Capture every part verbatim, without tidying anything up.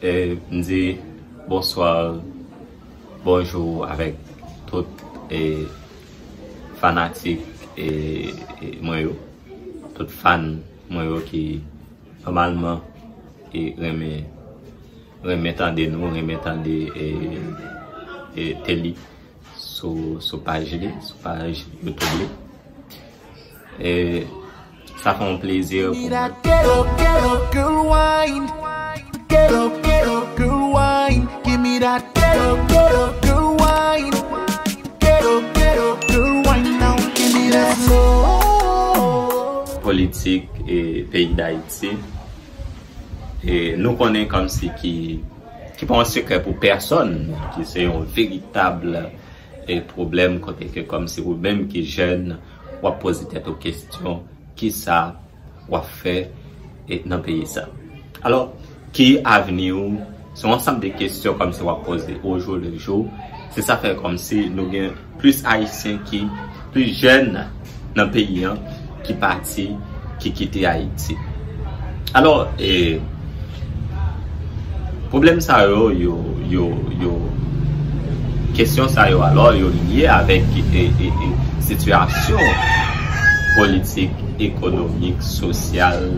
E, m di bonswa, bonjou avèk tout, e, fanatik, e, e, mwen yo, tout fan mwen yo ki nòmalman, e, renmen, renmen tande nou, renmen tande, e, e, Telly sou, sou paj li, sou paj YouTube li. E sa fè yon plezi pou mwen. Give me that ghetto, ghetto girl wine. Ghetto, ghetto girl wine. Give me that ghetto, ghetto girl wine. Ghetto, ghetto girl wine now. Give me that slow. Politik e peyi Dayiti. E nou konnen kòmsi ki, ki pa yon sekrè pou pèsòn, ki se yon veritab, e, pwoblèm kote ke kòmsi ou menm ki jèn, w ap poze tèt ou kesyon, kisa w ap fè, e, nan peyi sa? Alò, ki avni w? Se yon ansanm de kesyon kòmsi w ap poze au jour le jour. Se sa fè kòmsi nou gen plis Ayisyen ki, plis jèn nan peyi an ki pati, ki kite Ayiti. Alò, e, pwoblèm sa yo, yo, yo, yo, kesyon sa yo, alò, yo lye avèk, e, e, e, sitiyasyon politik, ekonomik, sosyal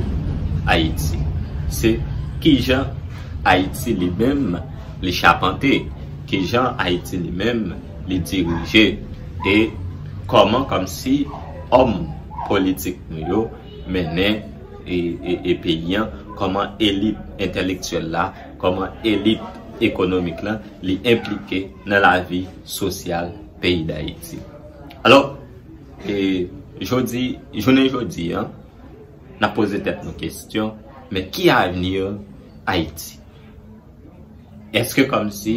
Ayiti. Se kijan Ayiti li menm li chapante, kijan Ayiti li menm li dirije, e kòman kòmsi òm politik nou yo mennen e, e, e peyi an, kòman elit entèlektyèl la, kòman elit ekonomik la, li enplike nan lavi sosyal peyi Dayiti. Alò, e, jodi, jounen jodi an, n ap poze tèt nou kesyon, men ki avni Ayiti? Èske kòmsi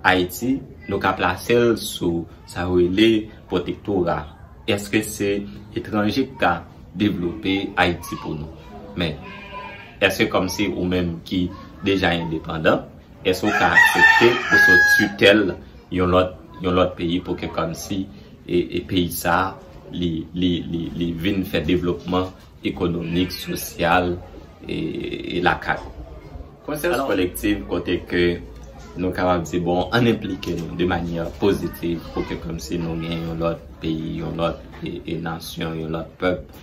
Ayiti, nou ka plase l sou sa yo rele pwotektora? Èske se etranje k ka devlope Ayiti pou nou? Men, èske kòmsi ou menm ki deja endepandan, èske w ka aksepte ou sou titèl yon lòt, yon lòt peyi pou ke kòmsi e, e peyi sa a, li, li, li, li vin fè devlopman ekonomik, sosyal, e, e lakay. Konsyans kolektiv kote ke nou kapab di, bon, ann enplike nou de manyè pozitiv pou ke kòmsi nou gen yon lòt peyi, yon lòt e, e nasyon, yon lòt pèp,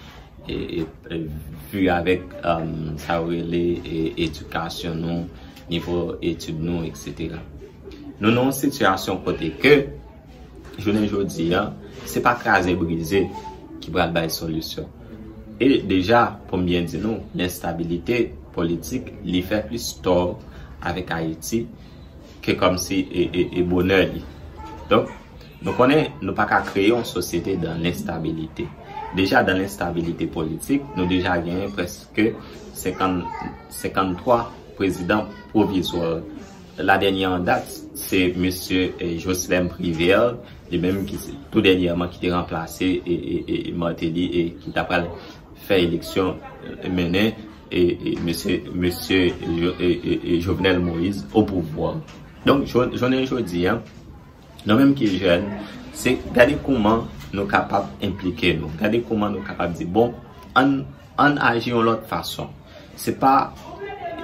e, e, e vi avèk, um, sa yo rele, e, edikasyon nou, nivo etid nou, etsetera. Nou nan yon sitiyasyon kote ke jounen jodi a, se pa kraze brize ki pral bay solisyon. E deja, pou m byen di nou, lenstabilite politik, li fè plis tò avèk Ayiti ke kòmsi e, e, e bonè li. Donk, nou konnen nou pa ka kreye yon sosyete dan lenstabilite. Deja, dan lenstabilite politik, nou deja genyen prèske senkant, senkanntwa prezidan pwovizwa. La dènyè an dat, se mesye, eh, Jocelerme Privert, li menm ki se, tou dènyèman ki te ranplase, e, e, e, e Martelly e ki ta pral fè eleksyon, eh, mennen, e, e mesye, mesye Jo-, e, e, e Jovenel Moïse o pouvwa. Donk, jo-, jounen jodi a, nou menm ki jèn, se gade kouman nou kapab enplike nou, gade kouman nou kapab di, bon, ann, ann aji yon lòt fason. Se pa,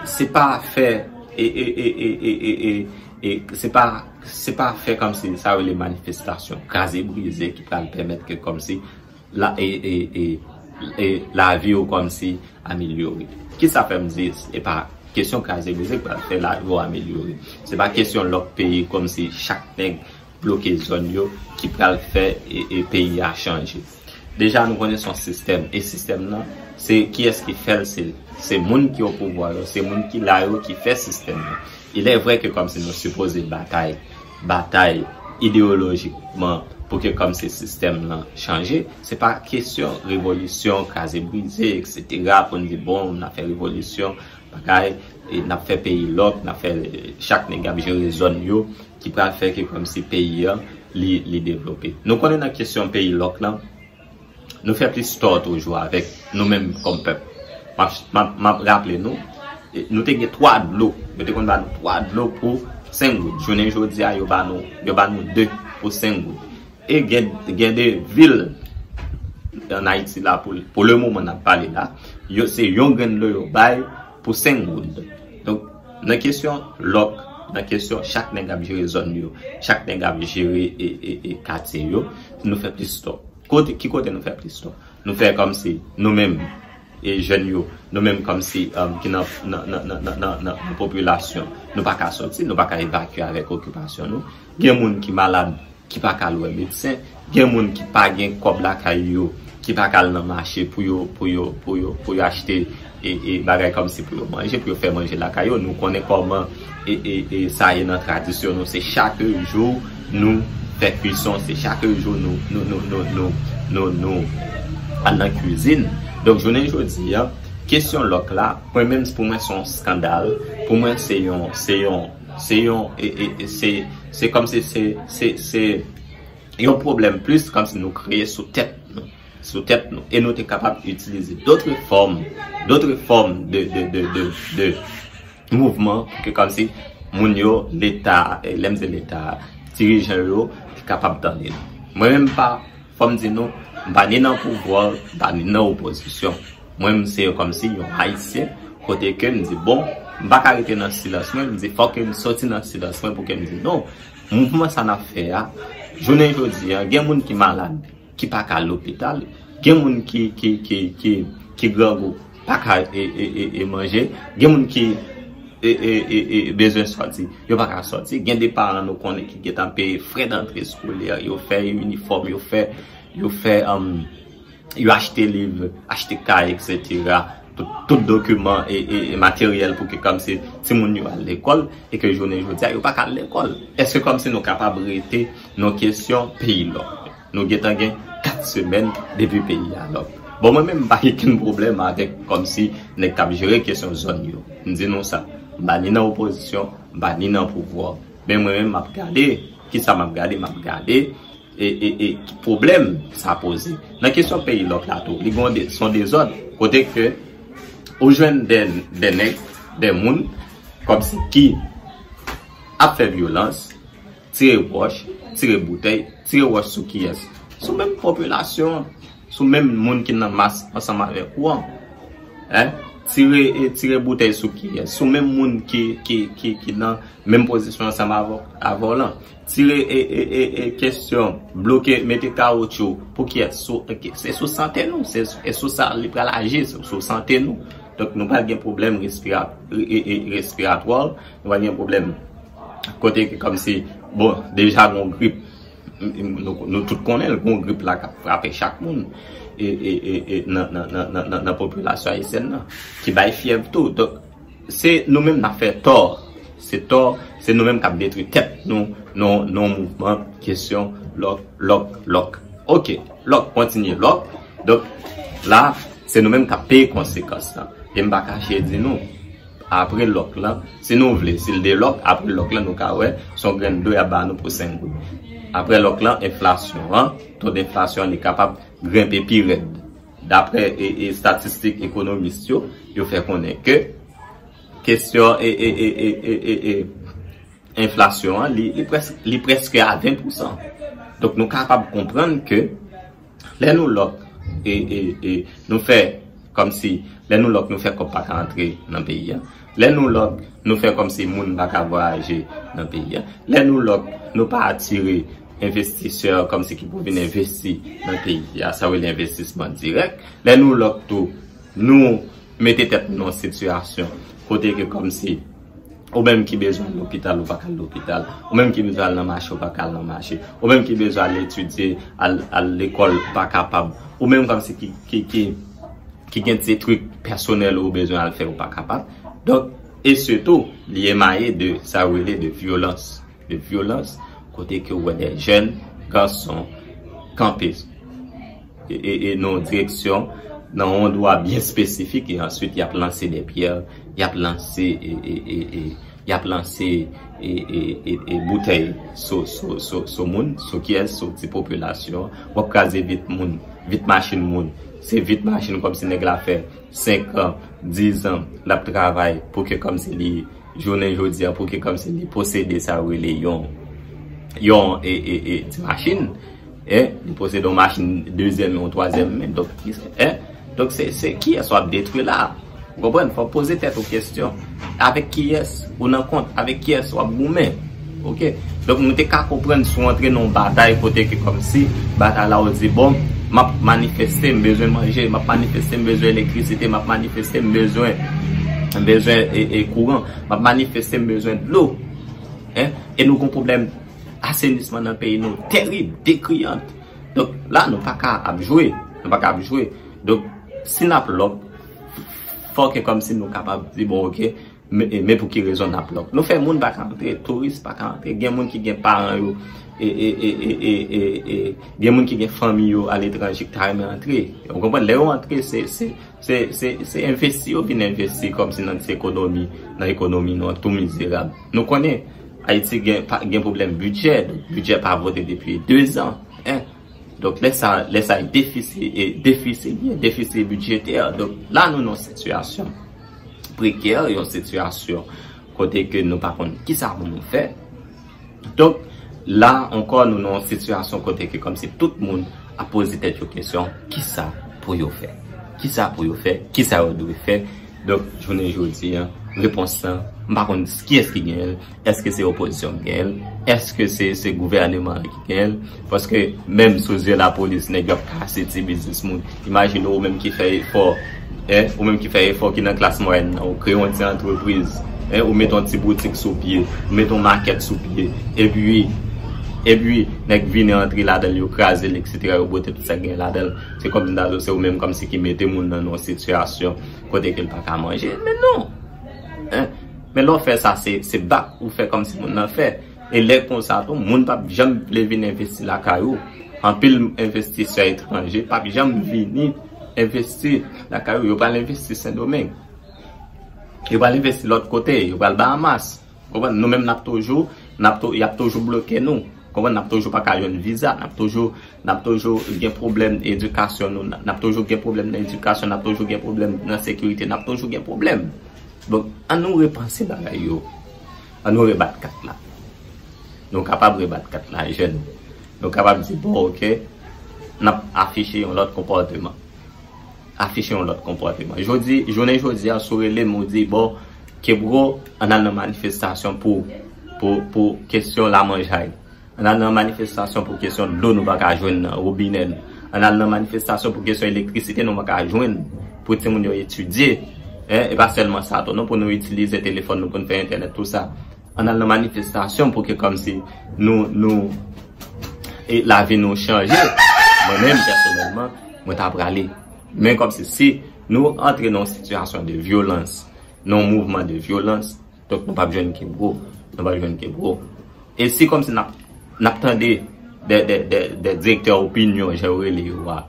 se pa fè, e, e, e, e, e, e, e, e, se pa, se pa fè kòmsi sa yo rele manifestasyon, kraze brize ki pral pèmèt ke kòmsi la, e, e, e, e lavi yo kòmsi amelyore. Kisa fè m di, e pa kesyon kraze brize ki pral fè lavi yo amelyore. Se pa kesyon lòt peyi kòmsi chak nèg bloke zòn yo ki pral fè, e, e peyi a chanje. Deja, nou konnen se yon sistèm, e sistèm nan, se kiyès ki fè l, se, se moun ki o pouvwa yo, se moun ki la yo ki fè sistèm nan. Il est vrai ke kòmsi nou sipoze batay, batay ideyolojikman pou ke kòmsi sistèm nan chanje, se pa kesyon revolisyon, kraze brize, etsetera, pou n di, bon, n ap fè revolisyon, bagay, e n ap fè peyi lòk, n ap fè, e, chak nèg ap jere zòn yo, ki pral fè ke kòmsi peyi an, li, li devlope. Nou konnen nan kesyon peyi lòk lan, nou fè plis tò toujou avèk nou menm kòm pèp. M ap, m ap, m ap raple nou, e, nou te gen twa dlo. Yo te konn ba nou twa dlo pou senk goud. Jounen jodi a, yo ba nou, yo ba nou de pou senk goud. E gen, gen de vil ann Ayiti la, pou, pou le moman n ap pale la, yo, se yon grenn dlo yo bay pou senk goud. Donk, Nan kesyon lòk, nan kesyon chak nèg ap jere zòn yo, chak nèg ap jere e, e, e katye yo, nou fè plis tò. Kote, ki kote nou fè plis tò? Nou fè kòmsi nou menm, e jèn yo, nou menm kòmsi um, ki nan, nan, nan, nan, nan, nan, nan, nan popilasyon, nou pa ka sòti, nou pa ka evakye avèk okipasyon nou. Gen moun ki malad, ki pa ka al wè medsen, gen moun ki pa gen kòb lakay yo, ki pa ka al nan mache pou yo, pou yo, pou yo, pou yo achte e, e bagay kòmsi pou yo manje, pou yo fè manje lakay yo. Nou konnen kòman e, e, e sa ye nan tradisyon nou. Se chak jou nou fè kwison, se chak jou nou, nou, nou, nou, nou, nou, nou al nan kwizin. Donk, jounen jodi a, kesyon lòk la, mwen menm pou mwen se yon eskandal, pou mwen se yon, se yon, se yon, e, e, e, se, se kòmsi se, se, se yon pwoblèm plis kòmsi nou kreye sou tèt nou, sou tèt nou, e nou te kapab itilize dòt fòm, dòt fòm de, de, de, de, de mouvman pou ke kòmsi moun yo, Leta, e lè m di Leta, dirijan yo te kapab tande nou. Mwen menm pa, fò m di nou, m pa ni nan pouvwa, m pa ni nan opozisyon. Mwen, m se kòmsi yon Ayisyen, kote ke m di, bon, m pa ka rete nan silans mwen, m di, fòk ke m sòti nan silans mwen pou ke m di, non, mouvman sa n ap fè a, jounen jodi a, gen moun ki malad, ki pa ka al lopital, gen moun ki, ki, ki, ki, ki grangou, pa ka e, e, e, e manje, gen moun ki e, e, e, e, bezwen sòti, yo pa ka sòti. Gen de paran nou konnen ki gentan peye frè dantre eskolè, yo fè inifòm, yo fè, yo fè, um, yo achte liv, achte kay, etsetera. Tout, tout dokiman e, e, e materyèl pou ke kòmsi timoun yo al lekòl, e ke jounen jodi a, yo pa ka al lekòl. Èske kòmsi nou kapab rete nan kesyon peyi lòk? Nou gentan gen kat semèn depi peyi a lòk. Bon, mwen menm, m pa gen kenn pwoblèm avèk kòmsi nèg k ap jere kesyon zòn yo. M di nou sa, m pa ni nan opozisyon, m pa ni nan pouvwa. Men mwen menm, m ap gade, kisa m ap gade? M ap gade e, e, e ki pwoblèm sa poze. Nan kesyon peyi lòk la tou, li gon de, se yon dezòd, kote ke ou jwenn de, de nèg, de moun, kòmsi ki ap fè vyolans, tire wòch, tire boutèy, tire wòch sou kiyès? Sou menm popilasyon an, sou menm moun ki nan mas ansanm avèk ou an. Hein? Tire, e, tire boutèy sou kiyès? Sou menm moun ki, ki, ki, ki nan menm pozisyon ansanm avè, avè w lan. Tire e, e, e, e kesyon, bloke, mete kawotchou pou kiyès? Sou, e, se sou sante nou, se, e sou sa li pral aji, se sou sante nou. Donk, nou pral gen pwoblèm respira-, e, e, respiratwa, nou pral gen pwoblèm kote ke kòmsi, bon, deja gon grip, nou, nou tout konnen l, gon grip la k ap frape chak moun e, e, e, e nan, nan, nan, nan, nan, nan popilasyon ayisyèn nan, ki bay fyèv tou. Donk, se nou menm n ap fè tò. Se tò, se nou menm k ap detwi tèt nou, nan, nan mouvman kesyon lòk, lòk, lòk. Oke, lòk, kontinye lòk. Donk, la, se nou menm k ap peye konsekans lan. E m pa kache di nou, apre lòk lan, si nou vle, si l de lòk, apre lòk lan, nou ka wè, se yon grenn do y ap ba nou pou senk goud. Apre lòk lan, enflasyon an, to denflasyon an, li kapab grenpe pi rèd. Daprè e, e, estatistik ekonomis yo, yo fè konnen ke kesyon e, e, e, e, e, e, e, enflasyon an, li, li, près, li prèske a ven pousan. Donk, nou kapab konprann ke lè nou lòk e, e, e nou fè kòmsi, lè nou lòk, nou fè kòb pa ka antre nan peyi a. Lè nou lòk, nou fè kòmsi moun pa ka vwayaje nan peyi a. Lè nou lòk, nou pa atire envestisè kòmsi ki pou vin envesti nan peyi a, sa yo rele envestisman dirèk. Lè nou lòk tou, nou mete tèt nou nan yon sitiyasyon kote ke kòmsi ou menm ki bezwen al lopital, ou pa ka al lopital. Ou menm ki bezwen al nan mache, ou pa ka al nan mache. Ou menm ki bezwen al etidye, al, al lekòl, ou pa kapab. Ou menm kòmsi ki, ki, ki, ki gen ti trik pèsonèl ou bezwen al fè, ou pa kapab. Donk, e sitou, li emaye de sa yo rele de vyolans. De vyolans, kote ke ou wè de jèn gason kanpe e, e, e nan yon direksyon, nan yon endwa byen espesifik, e answit y ap lanse de pyè, y ap lanse e, e, e, e, y ap lanse e, e, e, e boutèy sou, sou, sou, sou moun, sou kiyès, sou ti popilasyon. W ap kraze vit moun, vit machin moun. Se vit machin kòmsi nèg la fè senk an, diz an, l ap travay pou ke kòmsi li, jounen jodi a, pou ke kòmsi li posede sa yo rele yon, yon, e, e, e, ti machin, e, li posede yon machin dezyèm men, yon twazyèm men, donk, e, donk se, se kiyès w ap detwi la? Ou konprann? Fò w poze tèt ou kesyon. avèk kiyès ou nan kont, avèk kiyès w ap goumen. Oke? Donk, nou te ka konprann si w antre nan yon batay kote ke kòmsi batay la ou di, bon, m ap manifeste, m bezwen manje, m ap manifeste, m bezwen elektrisite, m ap manifeste, m bezwen, m bezwen e, e kouran, m ap manifeste, m bezwen dlo. En? E nou gon pwoblèm asenisman nan peyi nou terib, dekriyant. Donk, la, nou pa ka ap jwe. Nou pa ka ap jwe. Donk, si n ap lòk, fò ke kòmsi nou kapab di, bon, oke, men, men pou ki rezon n ap lòk? Nou fè moun pa ka antre, touris pa ka antre, gen moun ki gen paran yo, e, e, e, e, e, e, e, gen moun ki gen fanmi yo aletranje ki ta renmen antre. Ou konprann? Lè yo antre, se, se, se, se, se envesti yo vin envesti kòmsi nan ti ekonomi, nan ekonomi nou an tou mizerab. Nou konnen Ayiti gen, pa, gen pwoblèm bidjè, donk bidjè pa vote depi de zan. En? Donk, lè sa, lè sa e defisi, e defisi li ye, defisi bidjetè. Donk, la nou nan yon sitiyasyon prekè, yon sitiyasyon kote ke nou pa konn kisa pou nou fè. Donk, la ankò, nou nan yon sitiyasyon kote ke kòmsi tout moun ap poze tèt yo kesyon, kisa pou yo fè? Kisa pou yo fè? Kisa yo dwe fè? Donk, jounen jodi a, repons lan, m pa konn kiyès ki genyen l. Èske se opozisyon ki genyen l? Èske se, se gouvèneman an ki genyen l? Paske menm sou zye lapolis, nèg yo ap kase ti biznis moun. Imajine ou menm ki fè efò, en, ou menm ki fè efò, ki nan klas mwayèn nan, ou kreye yon ti antrepriz, en, ou mete yon ti boutik sou pye, ou mete yon makèt sou pye, epi, epi, nèg vini antre ladan l, yo kraze l, etsetera, yo bwote tout sa k gen ladan l. Se kòmsi m ta di w, se ou menm kòmsi ki mete moun nan nan yon sitiyasyon kote ke l pa ka manje. Men non! En? Men lè w fè sa, se, se bak ou fè kòmsi moun nan fè. E lè konsa tou, moun p ap janm vle vin envesti lakay ou. Anpil envestisè etranje p ap janm vini envesti lakay ou. Yo pral envesti Sendomeng. Yo pral envesti lòt kote. Yo pral Bahamas. Konprann? Nou menm n ap toujou, n ap tou-, y ap toujou bloke nou. Konprann? N ap toujou pa ka jwenn viza. N ap toujou, n ap toujou gen pwoblèm edikasyon nou. N ap toujou gen pwoblèm nan edikasyon. N ap toujou gen pwoblèm nan sekirite. N ap toujou gen pwoblèm. Donk, ann nou repanse bagay yo. Ann nou rebat kat la. Nou kapab rebat kat la, jèn. Nou kapab di, bon, oke, n ap afiche yon lòt konpòteman. Afiche yon lòt konpòteman. Jodi, jounen jodi a, si w rele m, ou di, bon, Kebro, ann al nan manifestasyon pou, pou, pou kesyon lamanjay. Ann al nan manifestasyon pou kesyon dlo nou pa ka jwenn nan wobinè nou. Ann al nan manifestasyon pou kesyon elektrisite nou pa ka jwenn pou timoun yo etidye. En, e pa sèlman sa tou, non, pou nou itilize telefòn nou, pou nou fè entènèt, tou sa. Ann al nan manifestasyon pou ke kòmsi nou, nou, e lavi nou chanje. Mwen menm, pèsonèlman, mwen ta prale. Men kòmsi si nou antre nan yon sitiyasyon de vyolans, nan yon mouvman de vyolans, donk, nou p ap jwenn Kebro. Nou p ap jwenn Kebro. E si kòmsi n ap, n ap tande de, de, de, de direktè opinyon, jan yo rele yo a,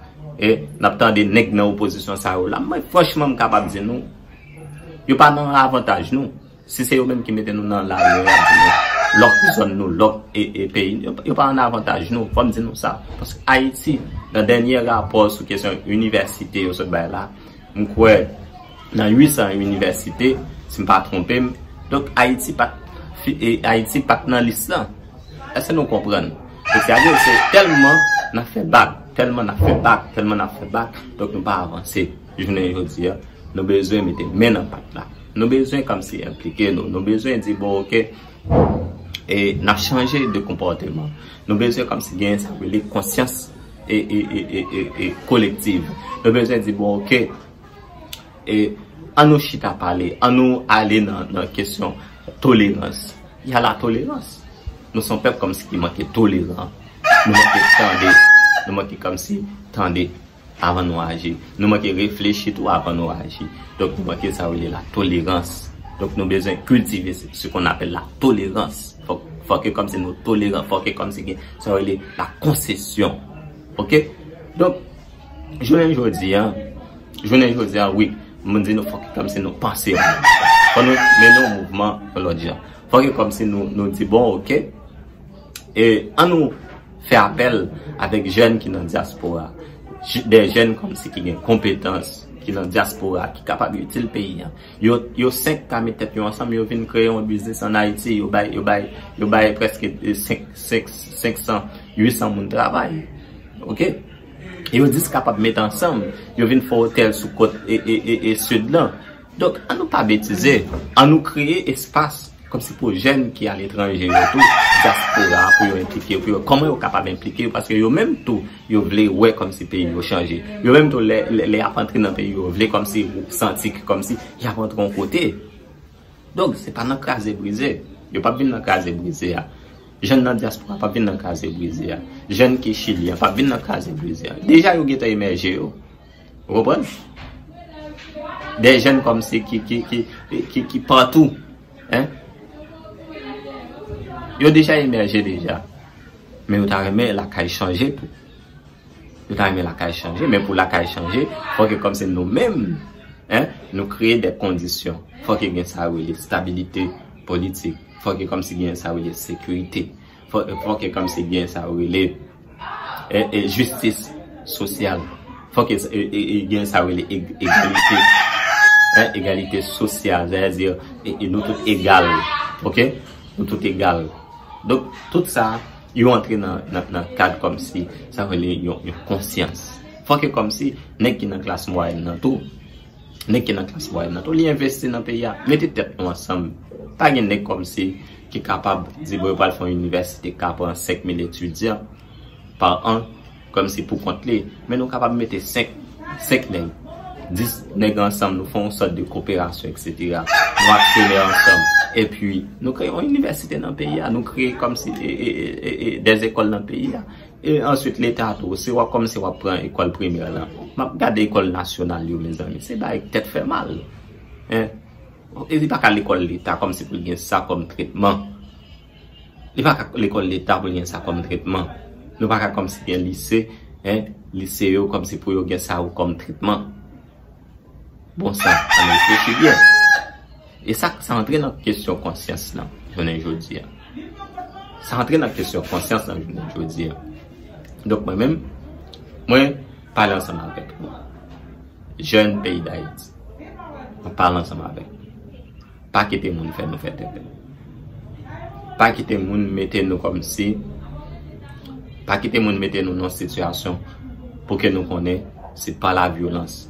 e n ap tande nèg nan opozisyon sa yo la, mwen franchman, m kapab di nou, yo pa nan avantaj nou. Si se yo menm ki mete nou nan lari, yo ap di nou, lòk zòn nou, lòk e, e peyi, yo, yo pa nan avantaj nou, fò m di nou sa. Paske Ayiti, nan dènye rapò sou kesyon inivèsite yo sot bay la, m kwè nan uit san inivèsite, si m pa twonpe m. Donk, Ayiti pa t fi-, e, Ayiti pa t nan lis lan. Èske nou konprann? Donk, sa vle di se tèlman n ap fè bak, tèlman n ap fè bak, tèlman n ap fè bak, donk nou pa avanse. Jounen jodi a, nou bezwen mete men nan pat la. Nou bezwen kòmsi enplike nou. Nou bezwen di, bon, oke, e n ap chanje de konpòteman. Nou bezwen kòmsi gen sa yo rele konsyans e, e, e, e, e, e kolektiv. Nou bezwen di, bon, oke, e ann nou chita pale, ann nou ale nan, nan kesyon tolerans. Y a la tolerans. Nou se yon pèp kòmsi ki manke toleran. Nou manke tande. Nou manke kòmsi tande avan nou aji. Nou manke reflechi tou avan nou aji. Donk, nou manke sa yo rele la tolerans. Donk, nou bezwen kiltive ce, ce qu'on appelle la tolérans. Fòk, fòk ke kòmsi nou toleran, fòk ke kòmsi gen sa yo rele la konsesyon. Oke? Donk, jounen jodi a, jounen jodi a, wi, mwen di nou fòk ke kòmsi nou panse. Fò nou mennen yon mouvman yon lòt jan. Fòk ke kòmsi nou, nou di, bon, oke, e ann nou fè apèl avèk jèn ki nan dyaspora. J-, de jèn kòmsi ki gen konpetans, ki nan dyaspora, ki kapab itil peyi a. Yo, yo senk ka met tèt yo ansanm, yo vin kreye yon biznis ann Ayiti, yo bay, yo bay, yo bay prèske, e, senk, senk, senk san, uit san moun travay. Oke? Yo dis kapab met ansanm, yo vin fè otèl sou kot e, e, e, e sid lan. Donk, ann nou pa betize, ann nou kreye espas kòmsi pou jèn ki aletranje yo tou, dyaspora, pou yo enplike yo, pou yo, kòman yo kapab enplike yo, paske yo menm tou, yo vle wè kòmsi peyi yo chanje. Yo menm tou, lè, lè, lè y ap antre nan peyi yo, yo vle kòmsi, ou santi ke kòmsi y ap antre yon kote. Donk, se pa nan kraze brize. Yo p ap vin nan kraze brize a. Jèn nan dyaspora p ap vin nan kraze brize a. Jèn ki Chili an p ap vin nan kraze brize a. Deja, yo gentan emèje yo. Ou konprann? De jèn kòmsi ki, ki, ki, ki, ki patou. Hein? Yo deja emèje deja. Men yo ta renmen lakay chanje tou. Yo ta renmen lakay chanje, men pou lakay chanje, fòk kòmsi nou menm, hein, nou kreye de kondisyon. Fòk gen sa yo rele stabilite politik. Fòk kòmsi gen sa yo rele sekirite. Fòk, fòk kòmsi gen sa yo rele, e, e, jistis sosyal. Fòk e, e, e, gen sa yo rele eg-, egalite. Hein, egalite sosyal, sètadi, e, e, nou tout egal. Oke? Nou tout egal. Donk, tout sa, yo antre nan, nan, nan kad kòmsi, sa yo rele yon, yon konsyans. Fòk kòmsi, nèg ki nan klas mwayèn nan tou, nèg ki nan klas mwayèn nan tou, li envesti nan peyi a. Mete tèt nou ansanm. Pa gen nèg kòmsi ki kapab di, bon, yo pral fè yon inivèsite k ka pran senk mil etidyan pa an, kòmsi pou kont li. Men nou kapab mete senk, senk nèg, dis nèg ansanm, nou fè yon sòt de koperasyon, etsetera. Nou aksyonè ansanm. Epi, nou kreye yon inivèsite nan peyi a. Nou kreye kòmsi, e, e, e, e, e, de zekòl nan peyi a. E answit, Leta tou, se w ap, kòmsi w ap pran ekòl primè lan. M ap gade ekòl nasyonal yo, mezanmi. Se bagay tèt fè mal. Hein? E li pa ka lekòl Leta kòmsi pou l gen sa kòm tretman. Li pa ka lekòl Leta pou l gen sa kòm tretman. Nou pa ka kòmsi gen lise, hein, lise yo kòmsi pou yo gen sa yo kòm tretman. Bon sang, ann reflechi byen. E sa, sa antre nan kesyon konsyans lan, jounen jodi a. Sa antre nan kesyon konsyans lan, jounen jodi a. Donk, mwen menm, mwen pale ansanm avèk nou. Jèn peyi Dayiti. Mwen pale ansanm avèk nou. Pa kite moun fè nou fè tenten. Pa kite moun mete nou kòmsi, pa kite moun mete nou nan sitiyasyon pou ke nou konnen se pa la vyolans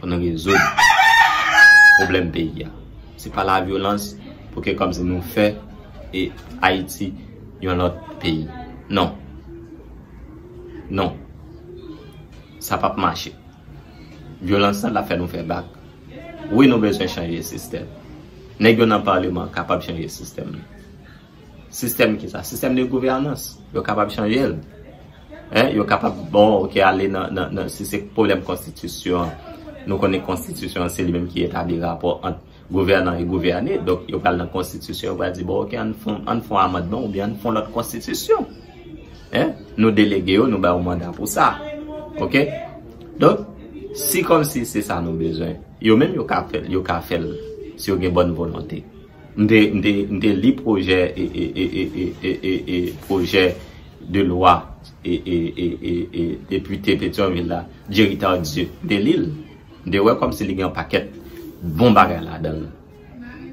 pou nou rezoud pwoblèm peyi a. Se pa la vyolans pou ke kòmsi nou fè e Ayiti yon lòt peyi. Non. Non. Sa p ap mache. Vyolans lan t ap fè nou fè bak. Wi, nou bezwen chanje sistèm. Nèg yo nan paleman kapab chanje sistèm nan. Sistèm ki sa? Sistèm de gouvènans. Yo kapab chanje l. Hein? Yo kapab, bon, oke, ale nan, nan, nan, si se pwoblèm konstitisyon an, nou konnen konstitisyon an se li menm ki etabli rapò ant gouvènan e gouvène. Donk, yo pral nan konstitisyon, yo pral di, bon, oke, ann fè, ann fè yon amandman oubyen ann fè yon lòt konstitisyon. Hein? Nou delege yo, nou ba yo manda pou sa. Oke? Donk, si kòmsi se sa nou bezwen, yo menm yo ka fè l, yo ka fè l, si yo gen bòn volonte. M te, m te, m te li pwojè, e, e, e, pwojè de lwa, e, e, e, e, e depite Petyonvil la, Jerry Tardieu. M te li l. M te wè kòmsi li gen yon pakèt bon bagay ladan l.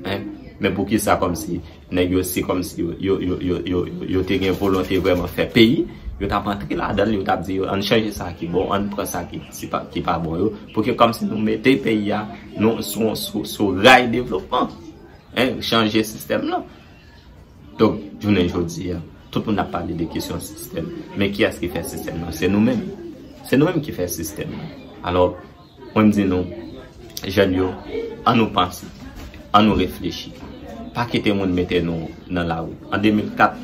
Hein? Men poukisa kòmsi nèg yo, si kòmsi yo, yo, yo, yo, yo, yo, yo te gen volonte vrèman fè peyi, yo t ap antre ladan l, yo t ap di yo, ann chanje sa ki bon, ann pran sa ki, ki pa, ki pa bon yo, pou ke kòmsi nou mete peyi a, nou, sou, sou, sou ray devlopman. Hein? Chanje sistèm nan. Donk, jounen jodi a, tout moun ap pale de kesyon sistèm. Men kiyès ki fè sistèm nan? Se nou menm. Se nou menm ki fè sistèm nan. Alò, mwen m di nou, jèn yo, ann nou panse, ann nou reflechi. Pa kite moun mete nou nan lari. An de mil kat,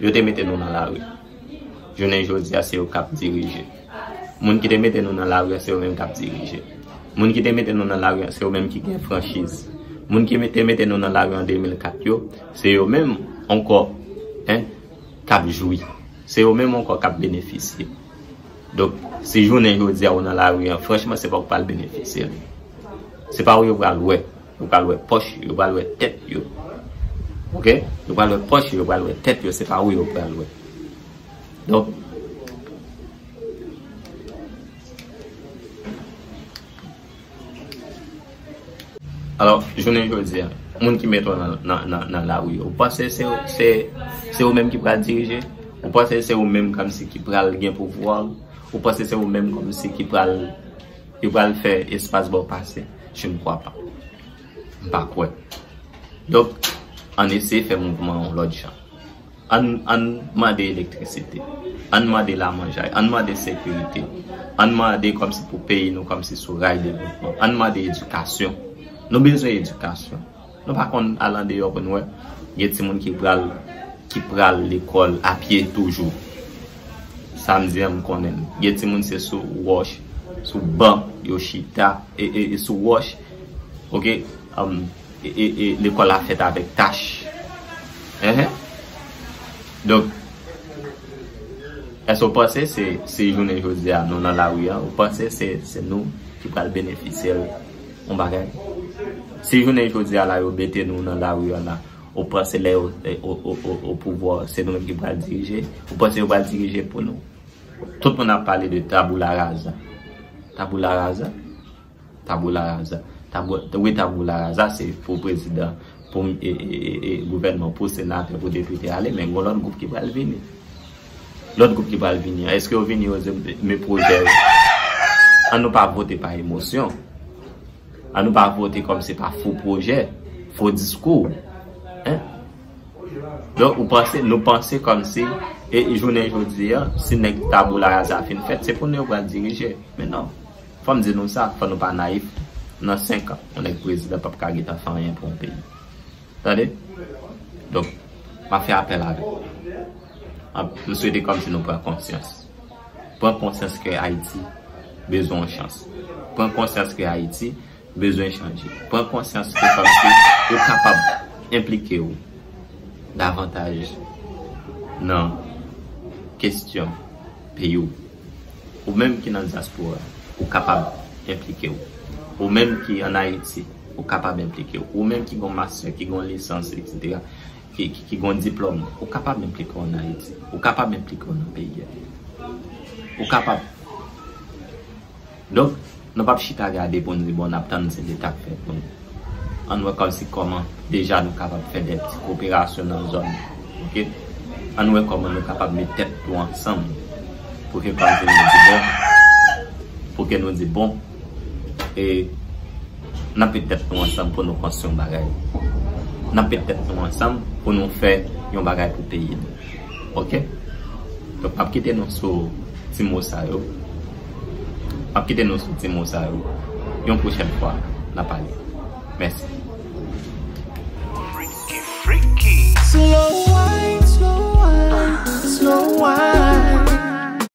yo te mete nou nan lari. Jounen jodi a, se yo k ap dirije. Moun ki te mete nou nan lari a, se yo menm k ap dirije. Moun ki te mete nou nan lari a, se yo menm ki gen franchiz. Moun ki te mete nou nan lari an de mil kat yo, se yo menm ankò, hein, k ap jwi. Se yo menm ankò k ap benefisye. Donk, si jounen jodi a ou nan lari an, franchman, se pa w k pral benefisye l. Se pa ou yo pral wè. Yo pral wè pòch yo, yo pral wè tèt yo. Oke? Yo pral wè pòch yo, yo pral wè tèt yo, se pa ou yo pral wè. Donk, alò, jounen jodi a, moun ki mete w nan, nan, nan, nan lari yo, ou panse se, se, se ou menm ki pral dirije? Ou panse se ou menm kòmsi ki pral gen pouvwa? Ou panse se ou menm kòmsi ki pral, ki pral fè espas ba w pase? Je ne crois pas. M pa kwè. Donk, ann eseye fè mouvman yon lòt jan. Ann, ann mande elektrisite. Ann mande lamanjay. Ann mande sekirite. Ann mande kòmsi pou peyi nou kòmsi sou ray devlopman. Ann mande edikasyon. Nou bezwen edikasyon. Nou pa konn al andeyò pou n wè. Gen timoun ki pral, ki pral lekòl a pye toujou. Samdi an, m konnen l. Gen timoun se sou wòch, sou ban, yo chita, e, e, e sou wòch. Oke? Um, e, e, e lekòl la fèt avèk tach. Enhen. Donk, èske w panse se, se jounen jodi a nou nan lari a, ou panse se, se nou ki pral benefisye l yon bagay? Si jounen jodi a la yo mete nou nan lari a la, ou panse lè yo o, o, o, o pouvwa, se nou menm ki pral dirije? Ou panse yo pral dirije pou nou? Tout moun ap pale de tabula rasa. Tabula rasa? Tabula rasa. Tabou, wi, tabula rasa se pou prezidan, pou e, e, e, e, gouvènman, pou senatè, pou depite ale, men gon lòt gwoup ki pral vini. Lòt gwoup ki pral vini an, èske yo vini yo di men pwojè yo? Ann nou pa vote pa emosyon. Ann nou pa vote kòmsi pa fo pwojè, fo diskou. Hein? Donk, ou panse, nou panse kòmsi, e jounen jodi a, si nèg tabula rasa fin fèt, se pou nou yo pral dirije. Men non. Fò m di nou sa, fò nou pa nayif. Nan senk an, yon nèg prezidan p ap ka gentan fè anyen pou yon peyi. Tande? Donk, m ap fè apèl avè nou. M swete kòmsi nou pran konsyans. Pran konsyans ke Ayiti bezwen yon chans. Pran konsyans ke Ayiti bezwen chanje. Pran konsyans ke kòmsi ou kapab enplike w davantaj nan kesyon peyi w. Ou menm ki nan dyaspora, ou kapab enplike w. Ou menm ki ann Ayiti, ou kapab enplike w. Ou menm ki gon mastè, ki gon lisans, etsetera, ki, ki, ki gon diplòm, ou kapab enplike w ann Ayiti. Ou kapab enplike w nan peyi a. Ou kapab. Donk, nou p ap chita gade pou n di, bon, n ap tann se Leta k fè pou nou. Ann wè kòmsi kòman deja nou kapab fè de ti koperasyon nan zòn. Oke? Ann wè kòman nou kapab met tèt nou ansanm pou ke kòmsi nou di, bon, pou ke nou di, bon, e n ap met tèt nou ansanm pou nou konstwi yon bagay. N ap met tèt nou ansanm pou nou fè yon bagay pou peyi nou. Oke? Donk, m ap kite nou sou ti mo sa yo. M ap kite nou sou ti mo sa yo. Yon pwochèn fwa, n a pale. Mèsi. Freaky, freaky. Slow wine, slow wine, slow wine.